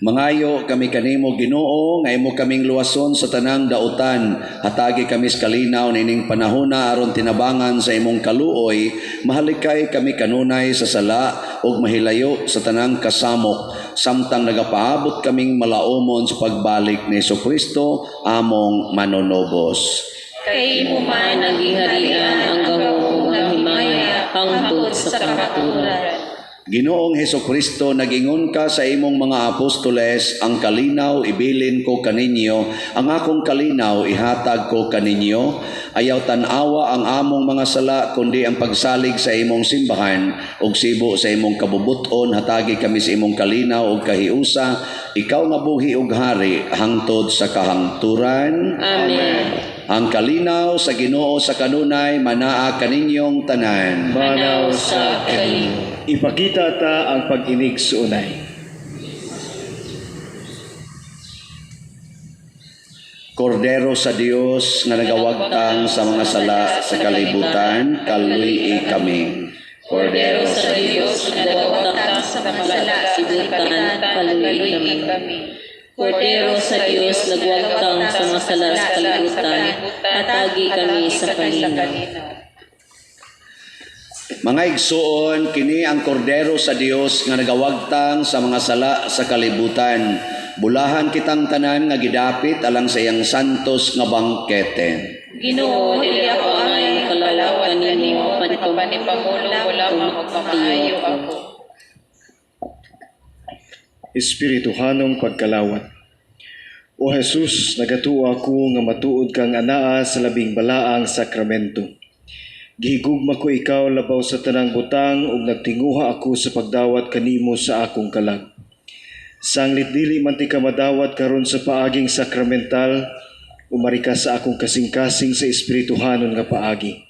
Mangayo kami kanimo Ginoo nga imo kaming luwason sa tanang dautan. Hatagi kami sa kalinaw nining panahona aron tinabangan sa imong kaluoy. Mahalikay kami kanunay sa sala ug mahilayo sa tanang kasamok samtang nagapaabot kaming malaumon sa pagbalik ni Hesukristo among manunubos. Kay imo man ang giharian, ang gahom ug ang himaya hangtod sa kahangturan. Ginoong Hesukristo, nag-ingon ka sa imong mga apostoles, ang kalinaw ibilin ko kaninyo, ang akong kalinaw ihatag ko kaninyo. Ayaw tan-awa ang among mga sala, kundi ang pagsalig sa imong simbahan, ug sibo sa imong kabubuton, hatagi kami sa imong kalinaw ug kahiusa, ikaw nga buhi ug hari, hangtod sa kahangturan. Amen. Ang kalinaw sa Ginoo sa kanunay, manaa kaninyong tanan. Manaw sa kanimo. Ipakita ta ang pag-inig suunay. Kordero sa Dios nga nagawagtang sa mga sala sa kalibutan, kaluy-i kami. Kordero sa Dios nga nagawagtang sa mga sala sa kalibutan, kaluy-i kami. Kordero sa Dios nagwagtang sa mga sala sa kalibutan, hatagi kami sa kalinaw. Mga igsuon, kini ang kordero sa Dios nga nagawagtang sa mga sala sa kalibutan. Bulahan kitang tanan nga gidapit alang sa iyang santos nga bangkete. Ginoo, dili ako angay makalawat kanimo, Apan ipamulong mo lamang ug mamaayo ako. Espirituhanong pagkalawat. O Jesus, nagatuo ako nga matuod kang anaa sa labing balaang sakramento. Gihigugma ko ikaw labaw sa tanang butang ug nagtinguha ako sa pagdawat kanimo sa akong kalag. Sanglit dili man ti ka madawat karon sa paaging sakramental, umari ka sa akong kasing-kasing sa espirituhanon nga paagi.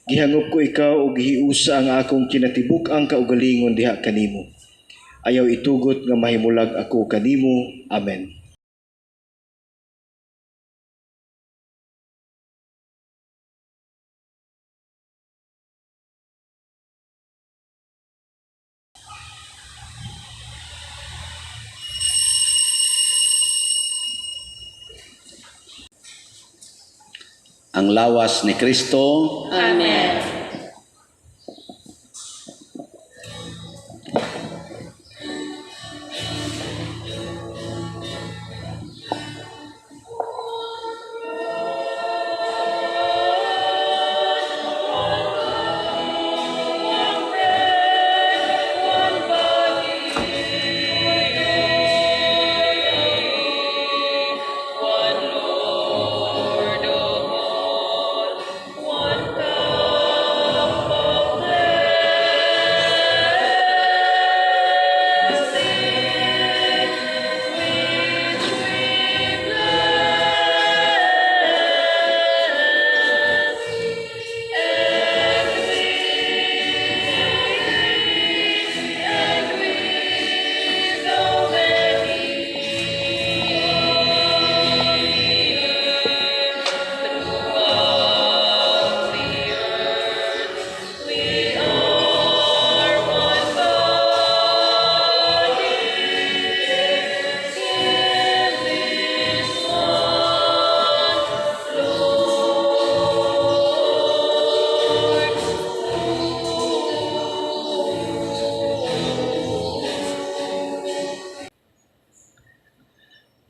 Gihangop ko ikaw ug gihiusa ang akong kinatibuk-ang kaugalingon diha kanimo. Ayaw itugot nga mahimulag ako kanimo. Amen. Ang lawas ni Kristo. Amen.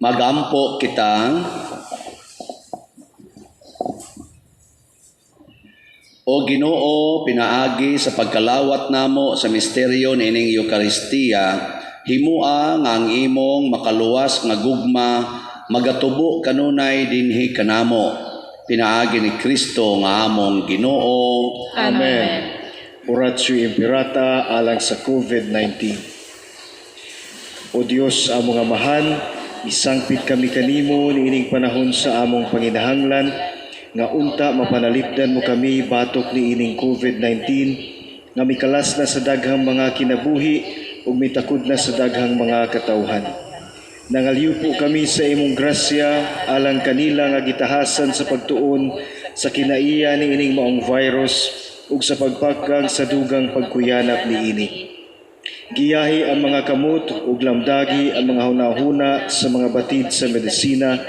Magampo kita. O Ginoo, pinaagi sa pagkalawat namo sa misteryo niining Eukaristiya, himua nga ang imong makaluwas nga gugma magatubo kanunay dinhi kanamo. Pinaagi ni Kristo nga among Ginoo. Amen. Oratio Imperata alang sa COVID-19. O Dios, among Amahan, isangpit kami kanimo niining panahon sa among panginahanglan nga unta mapanalipdan mo kami batok niining COVID-19 nga mikalas na sa daghang mga kinabuhi ug mitakod na sa daghang mga katawhan. Nangalyupo kami sa imong grasya alang kanila nga gitahasan sa pagtuon sa kinaiya niining maong virus ug sa pagpakgang sa dugang pagkuyanap niini. Giyahi ang mga kamot ug lamdagi ang mga hunahuna sa mga batid sa medisina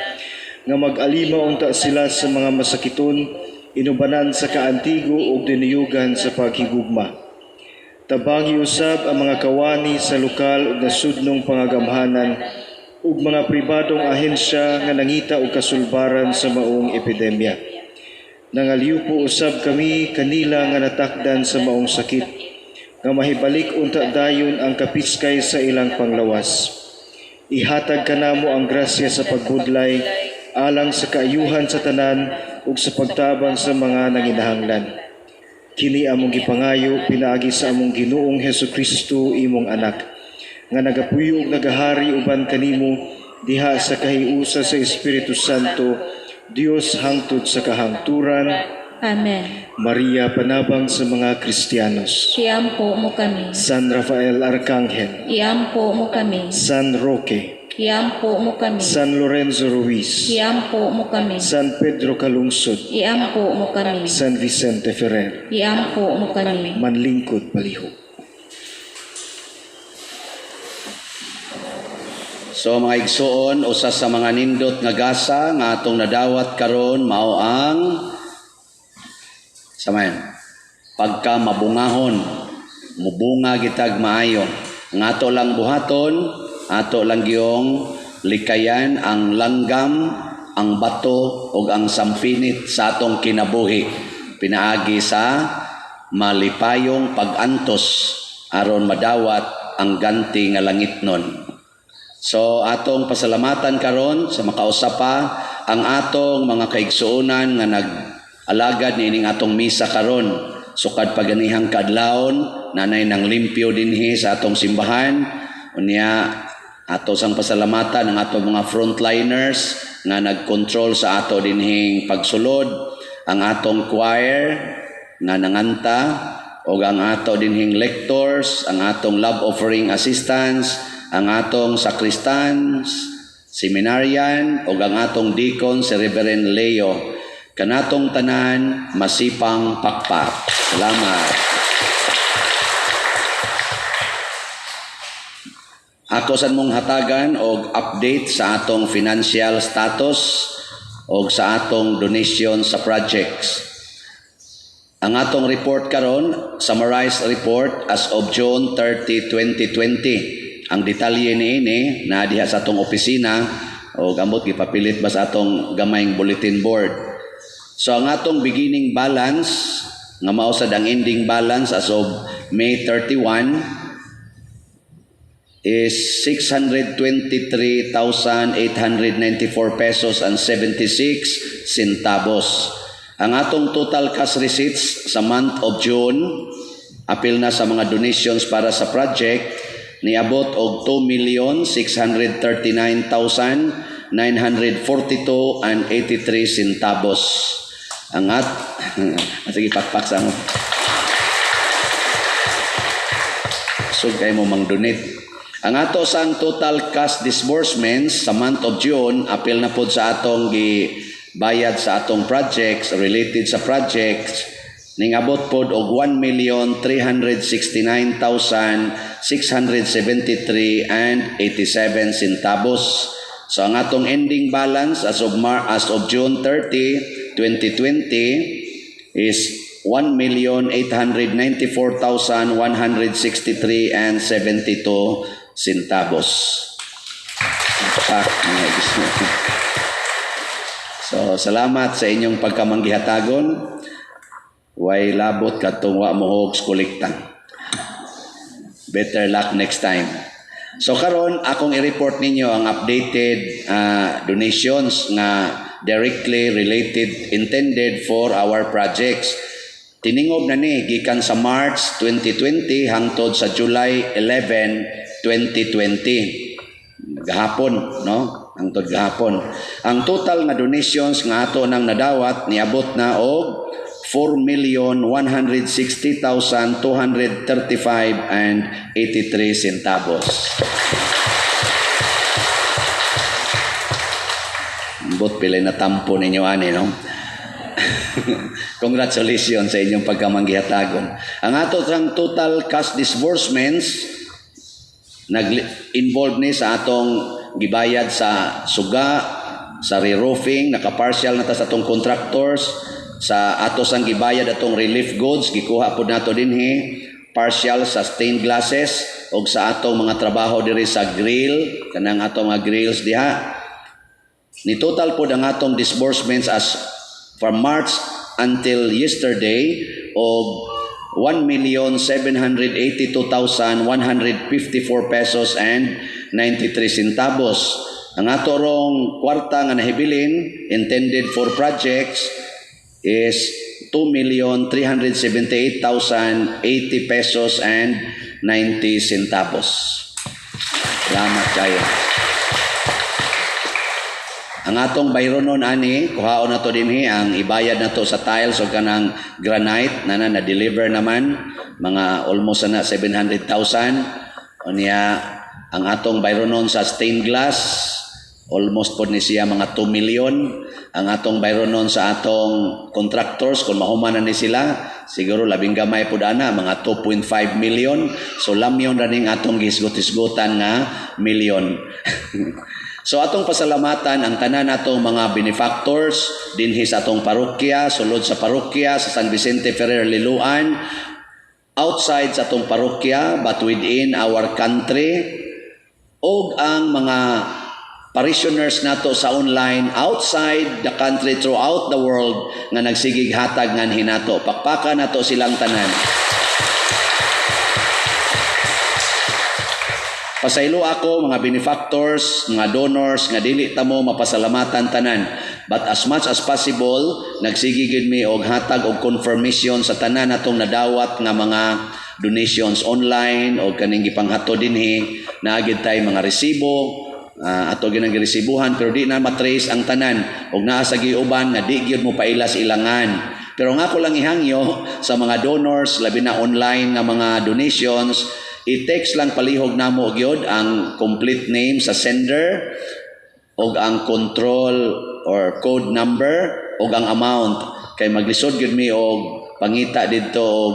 nga mag-alima unta sila sa mga masakiton, inubanan sa kaantigo ug dinuyugan sa paghigugma. Tabangi usab ang mga kawani sa lokal ug nasudnong pangagamhanan ug mga pribadong ahensya nga nangita og kasulbaran sa maong epidemya. Nangalyupo usab kami kanila nga natakdan sa maong sakit, nga mahibalik unta dayon ang kapiskay sa ilang panglawas. Ihatag kanamo ang grasya sa pagbudlay alang sa kaayuhan sa tanan ug sa pagtabang sa mga nanginahanglan. Kini among gipangayo pinaagi sa among Ginoong Hesukristo, imong anak, nga nagapuyo ug nagahari uban kanimo diha sa kahiusa sa Espiritu Santo, Dios hangtod sa kahangturan. Amen. Maria, panabang sa mga Kristiyanos. Iampo mo kami. San Rafael Arcangel. Iampo mo kami. San Roque. Iampo mo kami. San Lorenzo Ruiz. Iampo mo kami. San Pedro Calungsod. Iampo mo kami. San Vicente Ferrer. Iampo mo kami. Manlingkod palihog. So mga igsoon, usa sa mga nindot nga gasa nga atong nadawat karon mao ang samayan. Pagka mabungahon, mubunga gitag maayo. Ang ato lang buhaton, ato lang giyong likayan ang langgam, ang bato ug ang sampinit sa atong kinabuhi. Pinaagi sa malipayong pag-antos aron madawat ang ganti nga langitnon. So atong pasalamatan karon sa makausap pa ang atong mga kaigsuonan nga nag-alagad niining atong misa karon. Sukad paganihang kaadlawon, nanay nang limpyo dinhi sa atong simbahan. Unya ato sang pasalamatan ang atong mga frontliners nga nag-control sa ato dinhing pagsulod, ang atong choir nga nanganta, og ang ato dinhing lectors, ang atong love offering assistants, ang atong sacristans, seminarian, og ang atong deacon si Reverend Leo. Kanatong tanan masipang pakpak. Salamat. Ako san mong hatagan og update sa atong financial status og sa atong donation sa projects. Ang atong report karon, summarized report as of June 30, 2020. Ang detalye niini naa diha sa atong opisina o gamot gipapilit ba sa atong gamayng bulletin board. So ang atong beginning balance nga mao sad ang ending balance as of May 31 is 623,894 pesos and 76 centavos. Ang atong total cash receipts sa month of June, apil na sa mga donations para sa project, niabot og 2,639,942 and 83 centavos. Ang at sige, pakpak sa mo. So kay mo mang donate. Ang ato sang total cash disbursements sa month of June, apil na pod sa atong gibayad sa atong projects, related sa projects, ningabot pod og 1,369,673 and 87 centavos. So ang atong ending balance as of June 30, 2020 is 1,894,163 and 72 centavos. Pak, mga igsoon. So, salamat sa inyong pagkamanggihatagon. Way labot katong wa mo og kolekta. Better luck next time. So karon, akong i-report ninyo ang updated donations nga directly related, intended for our projects. Tiningob na ni gikan sa March 2020 hangtod sa July 11, 2020. Gahapon, no? Hangtod gahapon. Ang total nga donations nga ato nang nadawat niabot na og 4,160,235 and 83 centavos. Ambot pilay na tampo ninyo ani, no? Congratulations sa inyong pagkamanggihatagon. Ang ato sang total cash disbursements, nag-involved ni sa atong gibayad sa suga, sa re-roofing, naka-partial na ta sa atong contractors, sa ato sang gibayad atong relief goods, gikuha pod nato dinhi, partial sa stained glasses, og sa atong mga trabaho diri sa grill, kanang atong mga grills diha. Ni total pod ang atong disbursements as from March until yesterday og 1,782,154 pesos and 93 centavos. Ang ato rong kwarta nga nahibilin intended for projects is 2,378,080 pesos and 90 centavos. Salamat kayo. Ang atong bayronon ani, kuhaon na to dinhi ang ibayad na to sa tiles o kanang granite na na na-deliver naman mga almost na 700,000. Unya ang atong bayronon sa stained glass, almost pod ni siya mga 2 million. Ang atong bayronon sa atong contractors, kung mahuman na ni sila, siguro labing gamay pod ana, mga 2.5 million. So lamyon ra ning atong gisgot-isgotan nga million. So atong pasalamatan ang tanan natong mga benefactors dinhi sa atong parokya, sulod sa parokya sa San Vicente Ferrer Liloan, outside sa atong parokya but within our country, og ang mga parishioners nato sa online outside the country, throughout the world, nga nagsigig hatag nganhi nato. Pakpaka nato silang tanan. Pasaylo ako mga benefactors, mga donors nga dili ta mo mapasalamatan tanan. But as much as possible, nagsige gyud mi og hatag og confirmation sa tanan natong nadawat nga mga donations online o kaning gipanghatod dinhi. Naa gyud tay mga resibo, ato gyud ang giresibuhan, pero di na matrace ang tanan og naa sa giuban nga di gyud mo pailas ilangan. Pero nga ako lang ihangyo sa mga donors, labi na online nga mga donations, i-text lang palihog namo gyud ang complete name sa sender og ang control or code number og ang amount, kay maglisod gyud mi og pangita didto og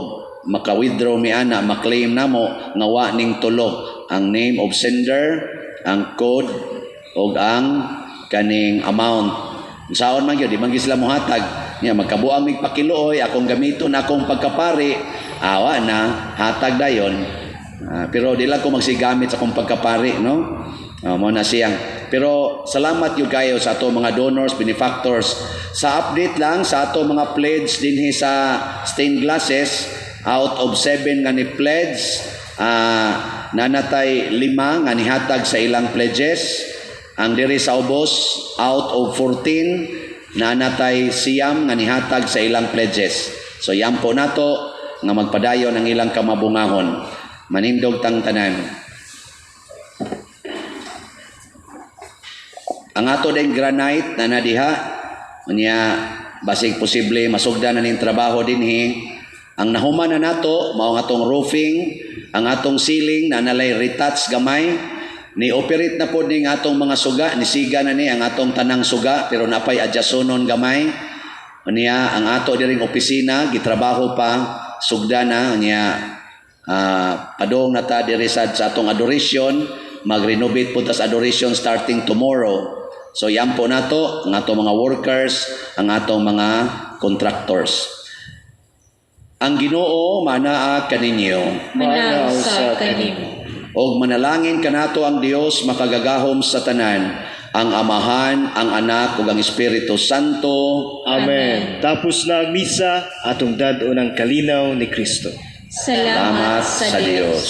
maka-withdraw mi ana, ma-claim namo nga wa ning tulo ang name of sender, ang code og ang kaning amount. Saon man gyud, di man gyud sila mohatag niya, magkabuang mig pakiluoy akong gamiton akong pagkapari, awa na hatag dayon. Pero di lang ko magsigamit sa akong pagkapari, no? Mo na siyang. Pero salamat gyud kayo sa ato mga donors, benefactors. Sa update lang sa ato mga pledge dinhi sa stained glasses, out of 7 nga ni pledge, nanatay 5 nga nihatag sa ilang pledges. Ang diri sa ubos, out of 14, nanatay 9 nga nihatag sa ilang pledges. So yan po nato nga magpadayon ang ilang kamabungahon. Manindog tang tanan. Ang ato din granite na nadiha, unya basig posible masugdan na ning trabaho dinhi. Ang nahuman na nato mao ang atong roofing, ang atong ceiling na nalay retouch gamay. Ni-operate na pod ning atong mga suga, nisiga na ni ang atong tanang suga, pero napay adjasonon gamay. Unya ang ato diring opisina gitrabaho pa, sugda na unya. Padong na ta diri sad sa atong adoration, mag-renovate po tas adoration starting tomorrow. So yan po nato ang atong mga workers, ang atong mga contractors. Ang Ginoo manaa kaninyo. Manaa usab kanimo. Og manalangin kanato ang Dios makagagahom sa tanan, ang Amahan, ang Anak ug ang Espiritu Santo. Amen. Tapos na ang misa, atong dad-on ang kalinaw ni Kristo. Salamat Salamat sa Dios.